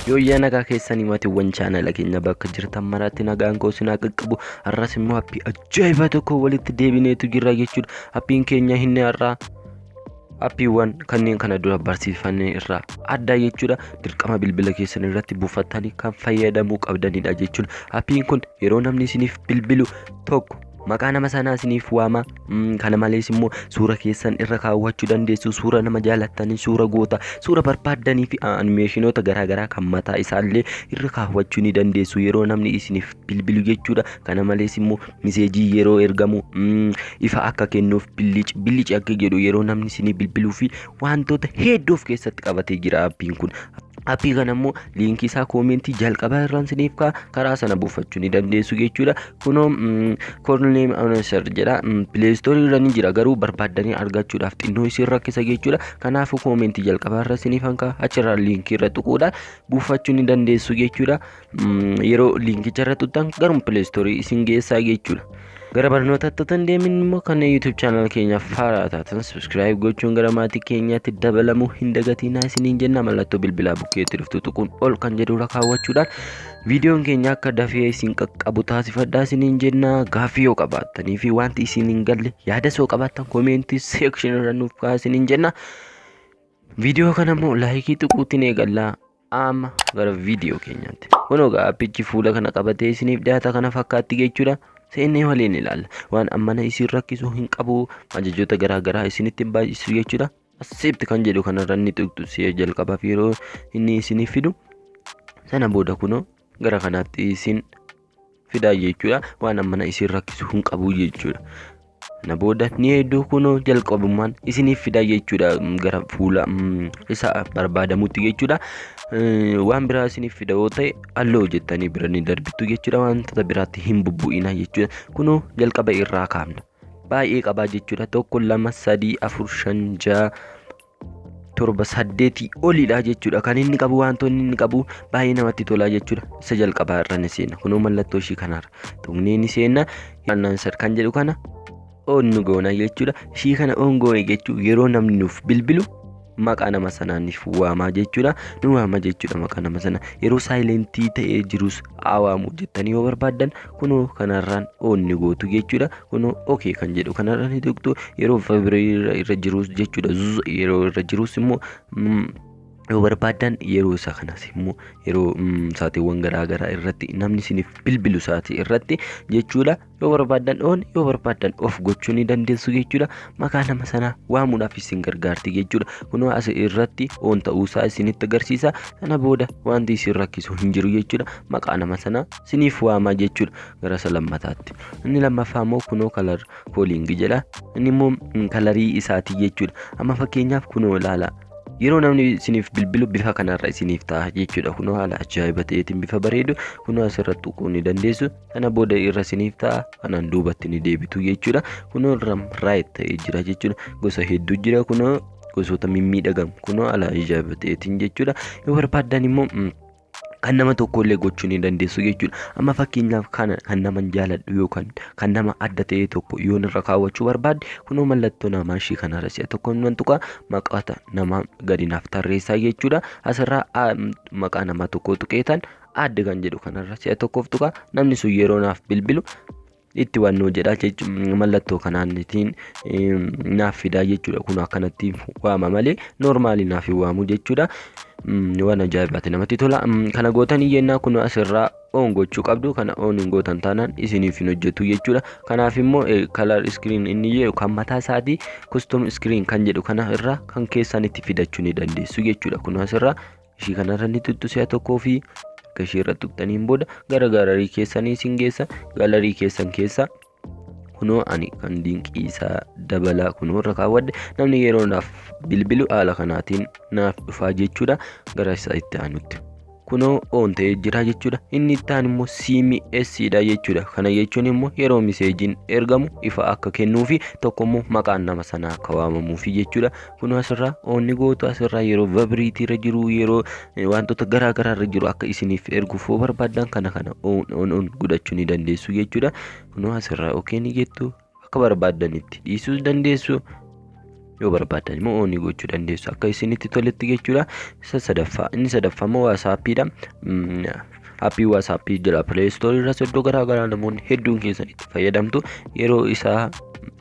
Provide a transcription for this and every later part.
Yooyyaa, nagaa keessanii maatiiwwan chaanala keenya bakka jirtan maraatti nagaan koo isin haa qaqqabu. Har'as immoo appii ajaa'ibaa tokko walitti deebineetu jirra jechuudha. Appiin keenya inni har'aa appiiwwan kanneen kana dura barsiifanne irraa adda jechuudha. Dirqama bilbila keessan irratti buufattanii kan fayyadamuu qabdanidha jechuudha. Appiin kun yeroo namni isiniif bilbilu tokko maqaa nama sanaa isiniif waama. Kana malees immoo suura keessan irra kaawwachuu dandeessu. Suura nama jaalattanii, suura goota, suura barbaaddanii fi animeeshinoota garaagaraa kan mataa isaallee irra kaawwachuu ni dandeessu yeroo namni isiniif bilbilu jechuudha. Kana malees immoo miseejii yeroo ergamu ifa akka kennuuf, billic billic akka jedhu yeroo namni isiniif bilbiluu fi wantoota hedduu of keessatti qabatee jira appiin kun. Appii kana immoo liinkii isaa koomentii jalqabaa irraan isiniif ka'a, karaa sana buufachuu ni dandeessu jechuudha. Kunoo Call Name Announcer jedha. Play Store irra ni jira, garuu barbaaddanii argachuudhaaf xinnoo isin rakkisa jechuudha. Kanaafuu koomentii jalqabaa irra isiniif hanka achirraa liinkii irra tuquudhaan buufachuu ni dandeessu jechuudha. Yeroo liinkicha irra tuqxan garuma Play Store isin geessaa jechuudha. Gara barnootaatti otoo hin deemin immoo kan YouTube channel keenyaaf haaraa taatan subscribe gochuun gara maatii keenyaatti dabalamuu hin dagatinaa isiniin jenna. Mallattoo bilbilaa bukkeetti dhuftu tuquun ol kan jedhurra kaawwachuudhaan viidiyoon keenya akka dafee isin qaqqabu taasifadhaa isiniin jenna. Gaaffii yoo qabaattanii fi wanti isin hin galle, yaada yoo qabaattan, koomentii section irra nuuf kaa'aa isiniin jenna. Viidiyoo kana immoo laayikii tuquutiin eegallaa. Amma gara viidiyoo keenyaatti. Kunoo egaa appichi fuula kana qabatee isiniif dhiyaata, kana fakkaatti jechuudha. Seennee waliin ilaalla. Waan ammana isin rakkisu hin qabu. Ajajoota garaa garaa isinitti hin baay'isu jechuudha. Accept kan jedhu kanarra inni tuqxu si'a jalqabaaf yeroo inni isiniif fidu. Sana booda kunoo gara kanaatti isin fidaa jechuudha. Waan ammana isin rakkisu hin qabu jechuudha. Kana booda ni hedduu kunoo jalqabummaan isiniif fidaa jechuudha, gara fuula isa barbaadamutti jechuudha. Waan biraa isiniif fida yoo ta'e allow jettanii bira ni darbitu jechuudha. Wantoota biraatti hin bubbu'ina jechuudha. Kunoo jalqaba irraa kaafna. Baay'ee qabaa jechuudha. Tokko, lama, sadii, afur, shan, ja'a, torba, saddeetii olidha jechuudha. Kan inni qabu, wantoonni inni qabu baay'ee namatti tolaa jechuudha. Isa jalqabaa irra ni seena. Kunoo mallattoo ishii kanarra tuqnee ni seenna. Announcer kan jedhu kana on nu goona jechuudha. Ishii kana on goone jechuun yeroo namni nuuf bilbilu maqaa nama sanaaniif waamaa jechuudha. Nu waama jechuudha maqaa nama sana. Yeroo saayilentii ta'ee jirus haa waamu jettanii yoo barbaaddan kunoo kanarraan on ni gootu jechuudha. Kunoo okay kan jedhu kanarra ni tuqxu. Yeroo vibrate irra jirus jechuudha. Zzz yeroo irra jirus immoo yoo barbaaddan, yeroo isa kanas immoo yeroo sa'aatiiwwan garaa garaa irratti namni isiniif bilbilu sa'aatii irratti jechuudha. Yoo barbaaddan on, yoo barbaaddan off gochuu ni dandeessu jechuudha. Maqaa nama sanaa waamuudhaaf isin gargaarti jechuudha. Kunoo as irratti on ta'uusaa isinitti agarsiisa. Sana booda wanti isin rakkisu hin jiru jechuudha. Maqaa nama sanaa isiniif waamaa jechuudha. Gara isa lammataatti. Inni lammaffaa immoo kunoo color calling jedha. Inni immoo kalarii isaatii jechuudha. Amma fakkeenyaaf kunoo ilaala. Yeroo namni isiniif bilbilu bifa kanarra isiniif ta'a jechuudha. Kunoo haala ajaa'iba ta'eetiin bifa bareedu kunoo asirra tuquu ni dandeessu. Kana booda irra isiniif ta'a. Kanaan duubatti ni deebitu jechuudha. Kunoo irra right ta'ee jira jechuudha. Gosa hedduu jira, kunoo gosoota mimmiidhagan kunoo haala ajaa'iba ta'eetiin jechuudha. Yoo barbaaddan immoo kan nama tokko illee gochuu ni dandeessu jechuudha. Amma fakkeenyaaf kana kan nama jaaladhu yookaan kan nama adda ta'e tokko yoon irra kaawwachuu barbaadde, kunoo mallattoo namaa ishii kanarra si'a tokko nan tuqa, maqaa nama gadi naaf tarreessaa jechuudha. Asirraa maqaa nama tokko tuqeetan add kan jedhu kanarra si'a tokkoof tuqa, namni sun yeroo naaf bilbilu itti wannoo jedha jechuun mallattoo kanaanitiin naaf fidaa jechuudha. Kun akkanatti waama malee noormaalii naaf hin waamu jechuudha. Waan ajaa'ibaati, namatti tola. Kana gootanii jennaa kun asirraa on gochuu qabdu. Kana on hin gootan taanaan isiniif hin hojjetu jechuudha. Kanaaf immoo color screen inni jedhu kan mataa isaatii, custom screen kan jedhu kana irraa kan keessan itti fidachuu ni dandeessu jechuudha. Kun asirraa ishii kanarra ni tuttu si'a tokkoo fi akka ishee irra tuqxaniin booda gara gaalarii keessanii isin geessa. Gaalarii keessan keessa kunoo ani kan dinqii isaa dabalaa kunoo irra kaawwadhe, namni yeroo naaf bilbilu haala kanaatiin naaf dhufaa jechuudha. Gara isa itti aanutti. Kunoo on ta'ee jira jechuudha. Inni itti aanu immoo SMS dha jechuudha. Kana jechuun immoo yeroo miseejiin ergamu ifa akka kennuu fi tokko immoo maqaan nama sanaa akka waamamuufi jechuudha. Kunoo asirraa on ni gootu. Asirraa yeroo vibrate irra jiru, yeroo wantoota garaa garaa irra jiru akka isiniif erguuf yoo barbaaddan kana kana on on on godhachuu ni dandeessu jechuudha. Kunoo asirraa okay ni jettu, akka barbaaddanitti dhiisuus dandeessu. Yoo barbaaddan immoo on gochuu dandeessu akka isinitti toletti jechuudha. Isa sadaffaa, inni sadaffaa immoo WhatsAppiidha. Aappii WhatsAppii jira, Play Store irras iddoo garaa garaa namoonni hedduun keessan itti fayyadamtu. Yeroo isaa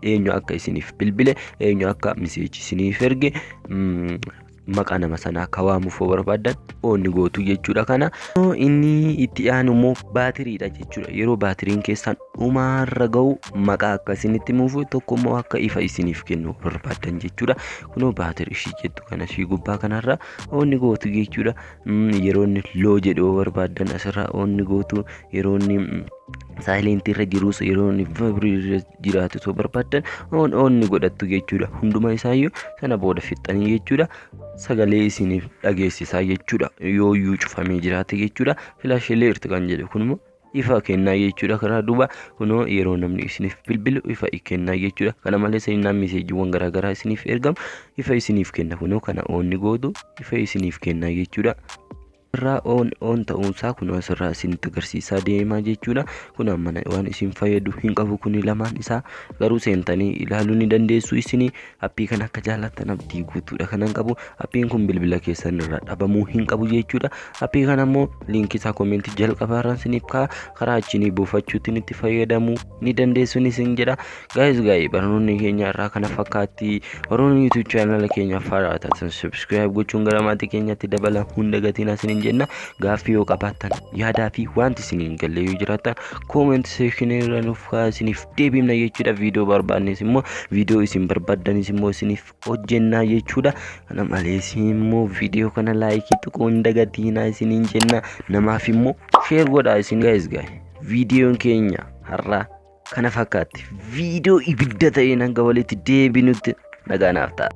eenyu akka isiniif bilbile, eenyu akka message isiniif erge, maqaa nama sanaa akka waamuuf yoo barbaaddan on gootu jechuudha. Kana inni itti aanu immoo baatiriidha jechuudha. Yeroo baatiriin keessan dhumaarra ga'u maqaa akka isinitti himuuf, tokko immoo akka ifa isiniif kennu barbaaddan jechuudha. Kunoo baatirii ishii jettu kana ishii gubbaa kanarra on gootu jechuudha. Yeroo inni low jedhu yoo barbaaddan asirraa on gootu. Yeroo inni silent irra jirus, yeroo inni vibrate irra jiraatu osoo barbaaddan on godhattu jechuudha. Hunduma isaayyuu sana booda fixxanii jechuudha. Sagalee isiniif dhageessisaa jechuudha. Yoo iyyuu cufamee jiraate jechuudha. Flash alert kan jedhu kun immoo ifa kennaa jechuudha. Karaa duuba kunoo yeroo namni isiniif bilbilu ifa kennaa jechuudha. Kana malees innaan messageiiwwan garaagaraa isiniif ergamu ifa isiniif kenna. Kunoo kana on gootu, ifa isiniif kennaa jechuudha. Irraa on ta'uunsaa kunoo asirraa isinitti agarsiisaa deemaa jechuudha. Kun amma waan isin fayyadu hin qabu kuni lamaan isaa, garuu seentanii ilaaluu ni dandeessu isinii. Appii kana akka jaallattan abdii guutuudha kanan qabu. Appiin kun bilbila keessan irraa dhabamuu hin qabu jechuudha. Appii kana immoo liinkii isaa comment jalqabaarraan isiniif kaa'a, karaa achiin buufachuutiin itti fayyadamuu ni dandeessu isin jedha. Guys, gaa'ee barnoonni keenya irraa kana fakkaatti. Warroonni YouTube channel keenya faaraa taatan subscribe gochuun gara maatii keenyatti dabala hunda gatiin isiniin jenna. Gaaffii yoo qabaattan, yaadaa fi wanti isiniin galle yoo jiraattan, comment section irra nuuf kaa'aa, isiniif deebifna jechuudha. Viidiyoo barbaannes immoo, viidiyoo isin barbaaddanis immoo isiniif hojjennaa jechuudha. Kana malees immoo viidiyoo kana like tuquu hin dagatiinaa isiniin jenna. Namaaf immoo share godhaa isin. Guys, gaa'e viidiyoon keenya har'aa kana fakkaatti. Viidiyoo ibidda ta'een hanga walitti deebinutti nagaa naaf ta'a.